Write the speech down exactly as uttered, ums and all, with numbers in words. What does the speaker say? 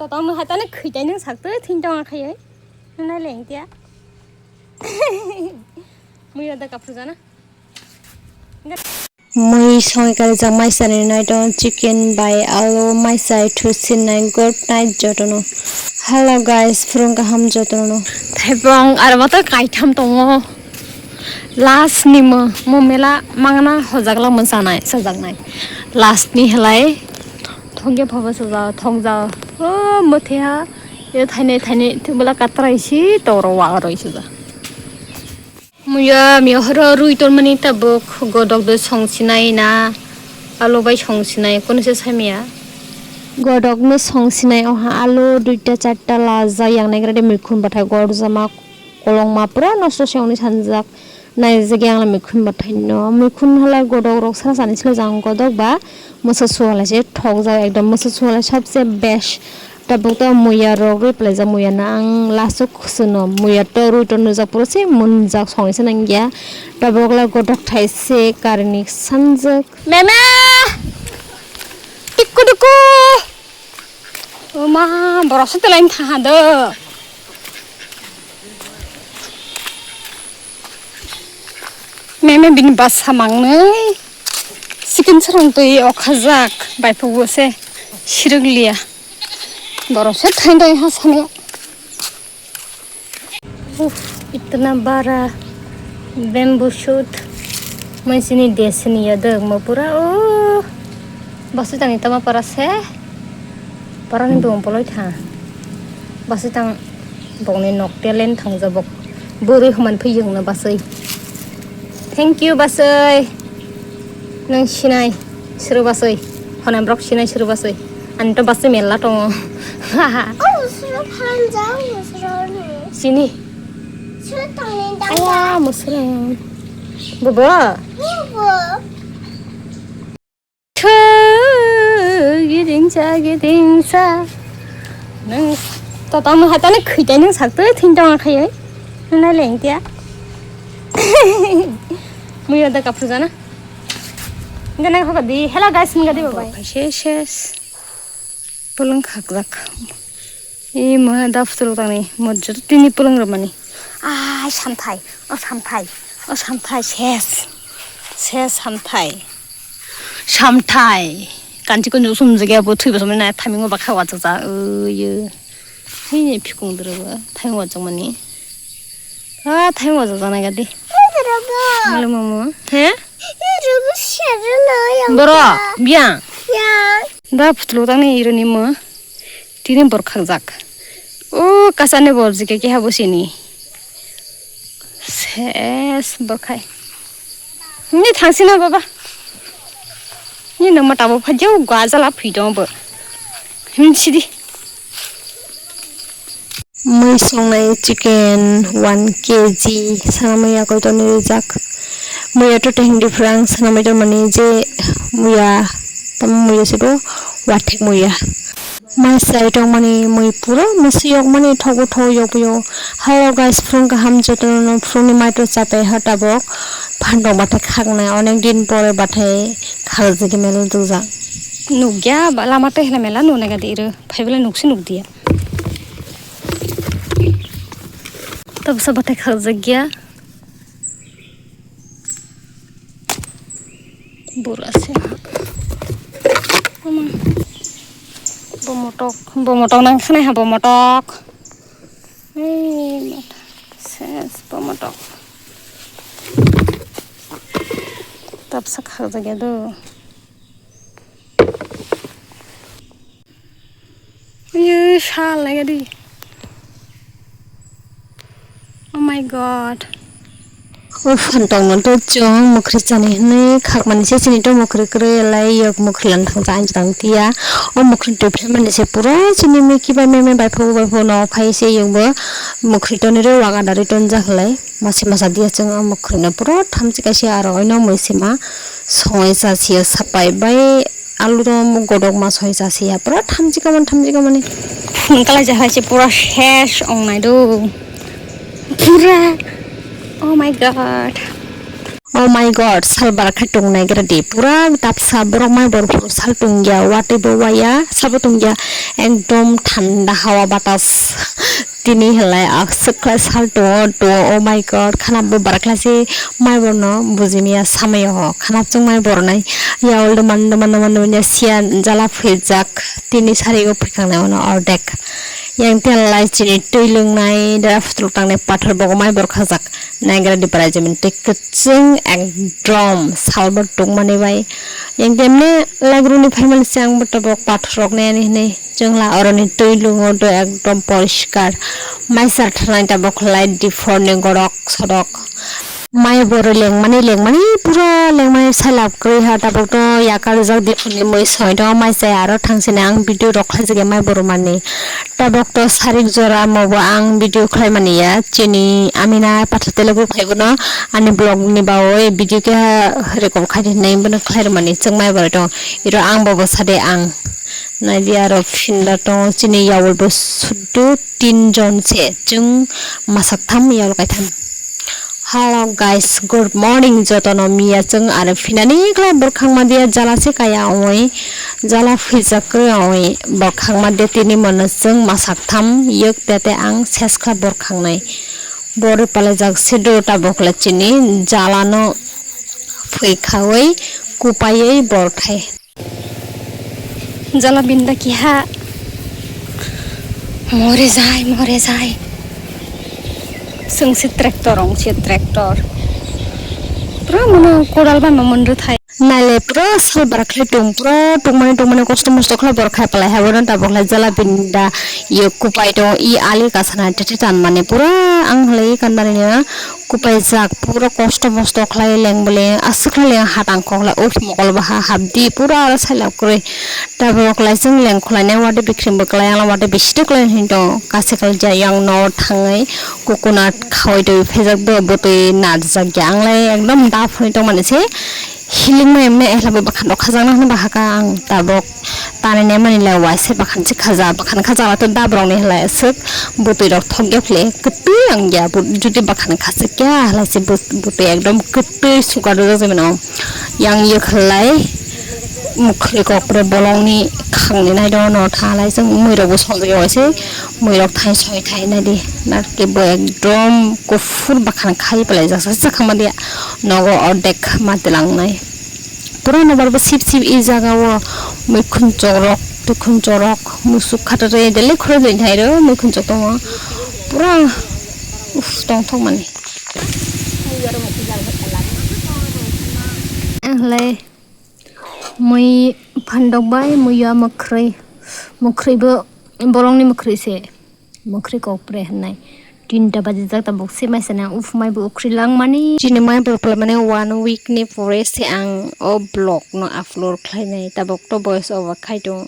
Tongno hai tane khwitai nung sak twi thwng tong khaye. Nai leng tia. Mui ada kapru jana. Mui songwi kaijak maisani naitong chicken bai alu maisai thusinai good night jotono. Hello guys, phurung kaham jotono. Thaibong aro mato kaitham tongo. Last ni mo, mo mela mangna hojak lang mo chanai, sajaknai. Last ni halai thongya phaba sajak, thongjak. O mo theha, ye thainai thainai thubala katrai si toro wa roi suja. Muya miya horo rui ton mani tabuk godok de song sinai na, alo bai song sinai kono se samya. Godok no song sinai oha alo duita charta la ja yang nai gra de mikhun bathai gor jama kolong ma pura nosto se oni sanjak nai jagi ang la mikhun bathai no mikhun hala godok rok sara sani sila jang godok ba mosa suwala se thok jao ekdom mosa suwala sabse best. Tabuk to muya rok rwi pelaijak muya no ang last o khwswno muya to rwi to nujak puro se munjak songwi se nangya tabuk la godok thai se karini sanjak. Meme! Tikku dukku! Oma borok se telain thaha do. Meme bini basa mangnwi. Sikin sarong twi okhajak bai phugo se sirwk liya. Borok se thain dai ha sani. Uff, itna bara bamboo shoot. Mansini desini ya dog mo pura o. Basu tani tama para se. Para ni bong poloi tha. Basu tang bong ni nok telen thang jabok. Buri human phi yung na basui. Thank you basui. Nang sinai suru basui. Honai brok sinai suru basui. Ani to basui mela tongo. Oh, suru phan jang, suru ni. Sini. Suru tang ni dang. Aya, musreng. Bobo. Bobo. Gidingsa, gidingsa. Nang to tamo hatane khwitai nang sakto thing tong khaye. Nang leng tia. Muya da kapru jana. Nang hoka di. Hello guys, mga di bye bye. Ses, ses. Pulung khakjak. Ih, mo da phutur tangni, mo joto tini pulung rwmani. Ah, samthai, o samthai, o samthai, ses, ses samthai. Samthai. Kanchi ko nusum jagya bo thui bosomani na thamingo bakha wachak cha, ui, ui. Hini phikung dro bo, thamingo wachak mani. Ah, thamingo wachak cha na gadi. Male momo, he? Boro, biang. Da phutulo tangni ironi mo. Tini borkhak jak. O kasane bor jike keha bosini. Ses borkhai. Ni thangsina baba. Ni nangma tabo phajao gajala phi dong bo. Him sidi. Mui songnai chicken one K G sanamui yakoi toni rijak. Muya to teheng diphrang sanamui tongmani je muya, tamo muya se bo wathek muya. Mai sai tongmani mui puro misi yokmani thogo thogo yokbo yo. Hello guys, phung kaham jotono phungni mai to chapai ha tabok. Phandok bathai khaknai onek din pore bathai khakjagwi mela dujak. Nukya ba lama to hela mela nuna gadi iro. Phai belai nukse nukdiya. Tabsa bathai khakjakya. Bura se. Ama. Bomotok, bomotok nang khanai ha bomotok. Ei, ses bomotok. Tabsa khakjakya do. Ye sal lagi di. Oh my god. O phan tong no to chwng mukhri chani hwnwi khakmani se chini to mukhri kwrwi lai yok mukhri lan thang cha ang tang tiya. O mukhri twi phai mani se pura chini miki bai meme bai phu bai phu no phai se yok bo mukhri toni rw waga dari ton jak lai. Masi masa dia chwng o mukhri no pura thamchi kaisa aro oino mui sima songwi cha siya sapai bai. Alu dom godok ma soi cha siya pura thamchi kamani thamchi kamani. Phun kala jahai se pura ses ong nai do. Pura. Oh my god. Oh my God, sal bara khe tong nai gra di. Pura dapsa borok mai bor phuru sal tong ya, watwi bo waya, sabo tong ya. Ekdom thanda hawa batas. Tini halai aswk khlai sal tongo, tongo. Oh my God, khana bo bara khlai se mai borno bujimiya samaya ho. Khana chwng mai bornai ya ol do man do man do man do ya sia jala phwijak. Tini sari o phikang nai ono ordek. Yang tel lai chini twi lwngnai, dara phutruk tangnai pathor bogo mai bor khajak. Naigra di parai jemin twi kwchwng ekdom salbo tongmani bai. Yang temne lagruni phaimani se ang bo tabok pathorrok nai ani hinui chwngla oroni twi lungo do ekdom poriskar. Mai sar thanai tabok khlai diphorni gorok sodok. Mai boro lengmani lengmani pura lengmani sai lab kwrwi ha tabok to yakar rijak diphorni mui soi do mai sai aro thangsini ang video rok khlaijak ya mai boro mani. Tabok to sarik jora mobo ang video khlai mani ya. Chini Amina Patha Telugu phaibono ani vlog ni bawi video khe record khai di hinwi bono khlai rwmani chwng mai borok tongo. Iro ang bobo sade ang. Naidi aro phinda tongo chini yawol bo suddo tin jon se chwng masak tham yawol kaitham. Hello guys, good morning jotono miya chwng aro phinani khlai borkhang ma dia jala se kaya ongoi jala phijak kwrwi ongoi borkhang ma dia tini mono chwng masak tham yek tete ang ses kha borkhang nai bori palajak se do tabok le chini jala no phui khawi kupaiwi borkhai. Jala binda kiha. More jai, more jai. Sengsi tractor, ongsi tractor. Pura mano kodal bai mamon rwthai. Naile pura sal bara khlai tong, pura tongmani tongmani kosto mosto khlai bor khai palai habo no tabok lai jala binda. Iyo kupai tong, i ali kasana tete tan mani pura ang hlai kandani na. Kupai jak pura kosto mosto khlai leng bole aswk khlai leng hatang kok lai uf mokol baha hapdi pura aro sai lab kwrwi. Tabok lai chwng leng khwlai nai wate bikrim bwklai yang wate bisi de kwlai hin tongo kasi kal jai yang no thangwi coconut khawai twi phejak do bwtwi narjak ya ang lai ekdom dap hwnwi tong mani se healing ma emne ehlabo bwkhan rok khajak nang hwnba haka ang tabok. Tanai naimani le waisa bakhan se khaja, bakhan khaja to dabrok ni hlai aswk bwtwi rok thok ya phle kwtwi ang ya, jodi bakhan khasik ya hlai se bwtwi ekdom kwtwi sukar rwjak jemano yang ya khlai mukhri kokre bolong ni khang ni nai do no tha lai se mui rok bo songjak ya waisa mui rok thai soi thai nai di narke bo ekdom kuphur bakhan khai phalai jak sa khama dia nogo ordek ma tilang nai. Pura nobar bo sip sip e jaga o muikhun chorok tuikhun chorok musuk khatarwi dele khoro doi thai ro muikhun chok tongo pura uff tongthok mani. Ang hlai mui phandok bai muiya mwkhri mwkhri bo bolong ni mwkhri se. Mwkhri kokpre hwnwi tinta bajijak tabuk se mai sana uff mai bo ukhri langmani. Chini mai bo phalmani one week ni pore se ang o vlog no upload khlainai tabuk to voice over khai tongo.